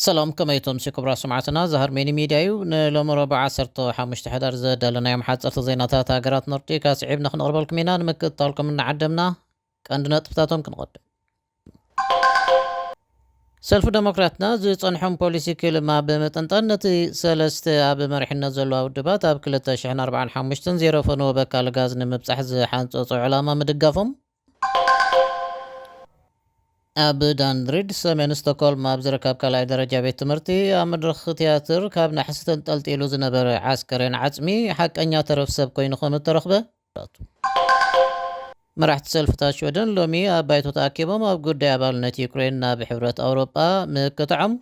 ሰላም፣ ከመይ ትምሲ ክቡራት ሰማዕትና? እዚ ሃርሜኒ ሚድያ እዩ። ንሎሚ ረቡዕ ዓሰርተ ሓሙሽተ ሕዳር ዘዳለናዮም ሓፀርቲ ዜናታት ሃገራት ኖርዲካ ስዒብና ክንቕርበልኩም ኢና። ንምክትታልኩም እናዓደምና ቀንዲ ነጥብታቶም ክንቐድም። ሰልፊ ደሞክራትና ዝጸንሖም ፖሊሲ ክልማ ብምጥንጣን፣ ነቲ ሰለስተ ኣብ መሪሕነት ዘለዋ ውድባት ኣብ ክልተ ሽሕን ኣርባዓን ሓሙሽተን ዜሮ ፈነወ በካል ጋዝ ንምብጻሕ ዝሓንጸጾ ዕላማ ምድጋፎም፣ ኣብ ዳንድሪድ ሰሜን ስቶኮልም ኣብ ዝርከብ ካልኣይ ደረጃ ቤት ትምህርቲ ኣብ መድረኽ ትያትር ካብ ናሕሲ ተንጠልጢሉ ዝነበረ ዓስከሬን ዓጽሚ ሓቀኛ ተረፍ ሰብ ኮይኑ ከም እተረኽበ። መራሕቲ ሰልፍታት ሽወደን ሎሚ ኣብ ባይቶ ተኣኪቦም ኣብ ጉዳይ ኣባልነት ዩክሬን ናብ ሕብረት ኣውሮጳ ምክትዖም፣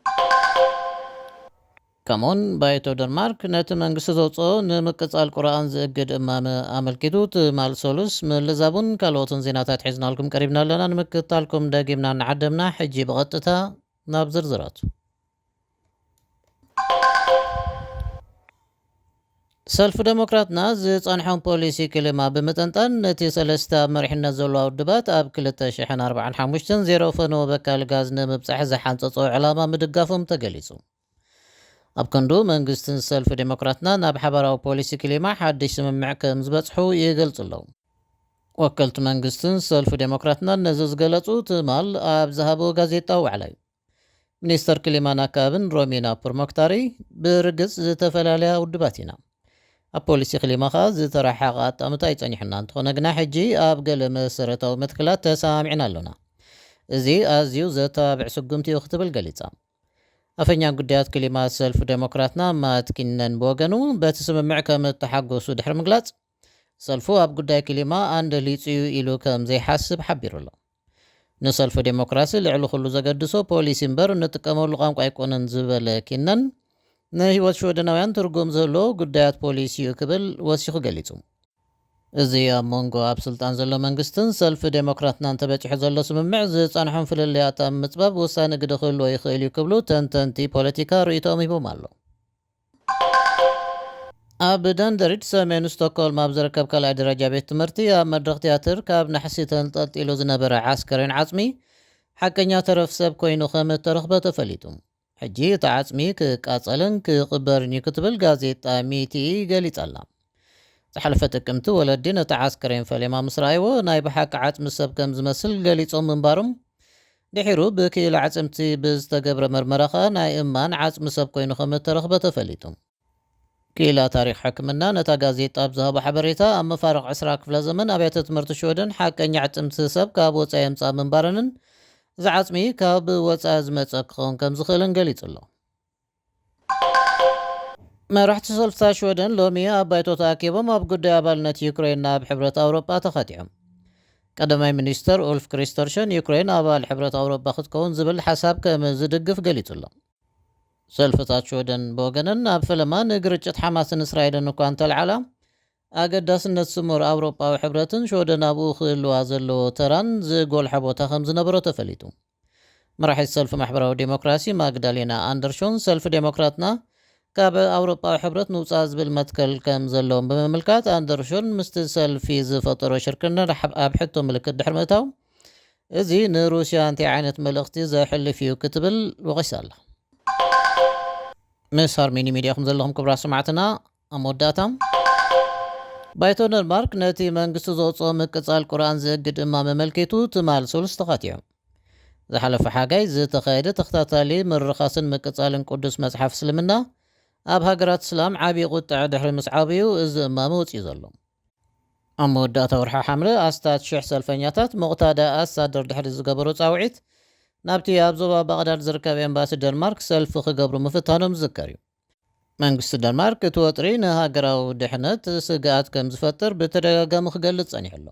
ከምኡውን ባይቶ ደንማርክ ነቲ መንግስቲ ዘውፅኦ ንምቅፃል ቁርኣን ዝእግድ እማመ ኣመልኪቱ ትማል ሰሉስ ምልዛቡን ካልኦትን ዜናታት ሒዝናልኩም ቀሪብና ኣለና። ንምክትታልኩም ደጊምና እናዓደምና፣ ሕጂ ብቐጥታ ናብ ዝርዝራቱ። ሰልፊ ደሞክራትና ዝጸንሖም ፖሊሲ ክልማ ብምጥንጣን፣ ነቲ ሰለስተ ኣብ መሪሕነት ዘለዋ ውድባት ኣብ ክልተ ሽሕን ኣርባዓን ሓሙሽተን ዜሮ ፈነወ በካል ጋዝ ንምብጻሕ ዝሓንጸጾ ዕላማ ምድጋፎም ተገሊጹ። ኣብ ክንዱ መንግስትን ሰልፊ ዴሞክራትና ናብ ሓባራዊ ፖሊሲ ክሊማ ሓድሽ ስምምዕ ከም ዝበጽሑ ይገልጹ ኣለዉ። ወከልቲ መንግስትን ሰልፊ ዴሞክራትናን ነዚ ዝገለጹ ትማል ኣብ ዝሃብዎ ጋዜጣዊ ዋዕላ እዩ። ሚኒስተር ክሊማን ኣከባብን ሮሚና ፑርሞክታሪ፣ ብርግጽ ዝተፈላለያ ውድባት ኢና። ኣብ ፖሊሲ ክሊማ ከኣ ዝተረሓሓቐ ኣጣምታ እዩ ጸኒሑና፣ እንተኾነ ግና ሕጂ ኣብ ገለ መሰረታዊ መትከላት ተሰማሚዕና ኣሎና። እዚ ኣዝዩ ዘተባብዕ ስጉምቲ እዩ ክትብል ገሊጻ። ኣፈኛ ጉዳያት ክሊማ ሰልፊ ደሞክራትና ማት ኪነን ብወገኑ፣ በቲ ስምምዕ ከም እተሓጎሱ ድሕሪ ምግላጽ፣ ሰልፉ ኣብ ጉዳይ ክሊማ ኣንደሊጹ እዩ ኢሉ ከም ዘይሓስብ ሓቢሩ ኣሎ። ንሰልፊ ዴሞክራሲ ልዕሊ ኩሉ ዘገድሶ ፖሊሲ እምበር እንጥቀመሉ ቋንቋ ኣይኮነን ዝበለ ኪነን፣ ንህይወት ሽወደናውያን ትርጉም ዘለዎ ጉዳያት ፖሊሲ እዩ ክብል ወሲኹ ገሊጹ። እዚ ኣብ መንጎ ኣብ ስልጣን ዘሎ መንግስትን ሰልፊ ዴሞክራትናን ተበጺሑ ዘሎ ስምምዕ ዝጸንሖም ፍልልያት ኣብ ምጽባብ ወሳኒ ግደ ክህልዎ ይኽእል እዩ ክብሉ ተንተንቲ ፖለቲካ ርእይቶኦም ሂቦም ኣለዉ። ኣብ ደንደሪድ ሰሜን ስቶክሆልም ኣብ ዝርከብ ካልኣይ ደረጃ ቤት ትምህርቲ ኣብ መድረኽ ትያትር ካብ ናሕሲ ተንጠልጢሉ ዝነበረ ዓስከሬን ዓጽሚ ሓቀኛ ተረፍ ሰብ ኮይኑ ከም እተረኽበ ተፈሊጡ። ሕጂ እቲ ዓጽሚ ክቃጸልን ክቕበርን እዩ ክትብል ጋዜጣ ሚቲ ገሊጻ ኣላ። ዝሓለፈ ጥቅምቲ ወለዲ ነቲ ዓስከሬን ፈሌማ ምስ ረኣይዎ ናይ ብሓቂ ዓጽሚ ሰብ ከም ዝመስል ገሊጾም ምንባሮም፣ ድሒሩ ብክኢላ ኣዕጽምቲ ብዝተገብረ መርመራ ከኣ ናይ እማን ዓጽሚ ሰብ ኮይኑ ከም እተረኽበ ተፈሊጡ። ክኢላ ታሪኽ ሕክምና ነታ ጋዜጣ ኣብ ዝሃቦ ሓበሬታ፣ ኣብ መፋርቕ ዕስራ ክፍለ ዘመን ኣብያተ ትምህርቲ ሽወደን ሓቀኛ ኣዕጽምቲ ሰብ ካብ ወጻኢ የምጽኣ ምንባረንን እዚ ዓጽሚ ካብ ወጻኢ ዝመጸ ክኸውን ከም ዝኽእልን ገሊጹ ኣሎ። መራሕቲ ሰልፍታት ሽወደን ሎሚ ኣብ ባይቶ ተኣኪቦም ኣብ ጉዳይ ኣባልነት ዩክሬን ናብ ሕብረት ኣውሮጳ ተኻቲዖም። ቀዳማይ ሚኒስተር ኡልፍ ክሪስተርሸን ዩክሬን ኣባል ሕብረት ኣውሮጳ ክትከውን ዝብል ሓሳብ ከም ዝድግፍ ገሊጹ ኣሎ። ሰልፍታት ሽወደን ብወገነን ኣብ ፈለማ ንግርጭት ሓማስን እስራኤልን እኳ እንተልዓላ፣ ኣገዳስነት ስሙር ኣውሮጳዊ ሕብረትን ሽወደን ኣብኡ ክህልዋ ዘለዎ ተራን ዝጎልሐ ቦታ ከም ዝነበሮ ተፈሊጡ። መራሒት ሰልፊ ማሕበራዊ ዴሞክራሲ ማግዳሌና ኣንደርሾን ሰልፊ ዴሞክራትና ካብ ኣውሮጳዊ ሕብረት ንውጻእ ዝብል መትከል ከም ዘለዎም ብምምልካት፣ ኣንደርሾን ምስቲ ሰልፊ ዝፈጠሮ ሽርክነት ኣብ ሕቶ ምልክት ድሕሪ ምእታው፣ እዚ ንሩስያ እንታይ ዓይነት መልእኽቲ ዘሕልፍ እዩ ክትብል ወቒሳ ኣላ። ምስ ሃርሜኒ ሚድያ ኢኹም ዘለኹም ክቡራት ሰማዕትና። ኣብ መወዳእታ፣ ባይቶ ደንማርክ ነቲ መንግስቲ ዘውፅኦ ምቅፃል ቁርኣን ዝእግድ እማመ ኣመልኪቱ ትማል ሰሉስ ተኻቲዑ። ዝሓለፈ ሓጋይ ዝተኻየደ ተኸታታሊ ምርኻስን ምቅፃልን ቅዱስ መፅሓፍ እስልምና ኣብ ሃገራት እስላም ዓብዪ ቁጥዐ ድሕሪ ምስዓቡ እዩ እዚ እማመ ወፂኡ ዘሎ። ኣብ መወዳእታ ወርሒ ሓምለ ኣስታት ሽሕ ሰልፈኛታት ሙቕታዳ ኣሳደር ድሕሪ ዝገበሮ ጻውዒት፣ ናብቲ ኣብ ዞባ ባቕዳድ ዝርከብ ኤምባሲ ደንማርክ ሰልፊ ክገብሩ ምፍታኖም ዝዝከር እዩ። መንግስቲ ደንማርክ እቲ ወጥሪ ንሃገራዊ ድሕነት ስግኣት ከም ዝፈጥር ብተደጋጋሚ ክገልጽ ጸኒሑ ኣሎ።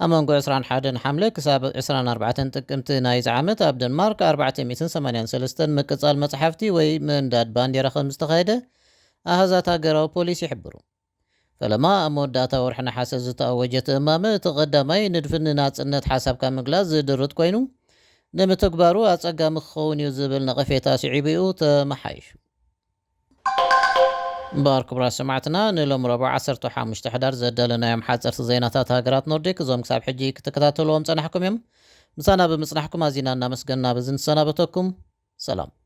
ኣብ መንጎ ዕስራን ሓደን ሓምለ ክሳብ ዕስራን ኣርባዕተን ጥቅምቲ ናይዚ ዓመት ኣብ ደንማርክ ኣርባዕተ ሚእትን ሰማንያን ሰለስተን ምቅጻል መጽሓፍቲ ወይ ምእንዳድ ባንዴራ ከም ዝተኻየደ ኣሃዛት ሃገራዊ ፖሊስ ይሕብሩ። ፈለማ ኣብ መወዳእታ ወርሒ ነሓሰ ዝተኣወጀ እቲ እማመ፣ እቲ ቀዳማይ ንድፊ ንናጽነት ሓሳብካ ምግላጽ ዝድርት ኮይኑ፣ ንምትግባሩ ኣጸጋሚ ክኸውን እዩ ዝብል ነቐፌታ ስዒቡ እዩ ተመሓይሹ። እምበኣር ክቡራት ሰማዕትና፣ ንሎሚ ረቡዕ ዓሰርተ ሓሙሽተ ሕዳር ዘዳለናዮም ሓጸርቲ ዜናታት ሃገራት ኖርዲክ፣ እዞም ክሳብ ሕጂ ክትከታተልዎም ጸናሕኩም እዮም። ምሳና ብምጽናሕኩም ኣዚና እናመስገንና በዚ ንሰናበተኩም። ሰላም።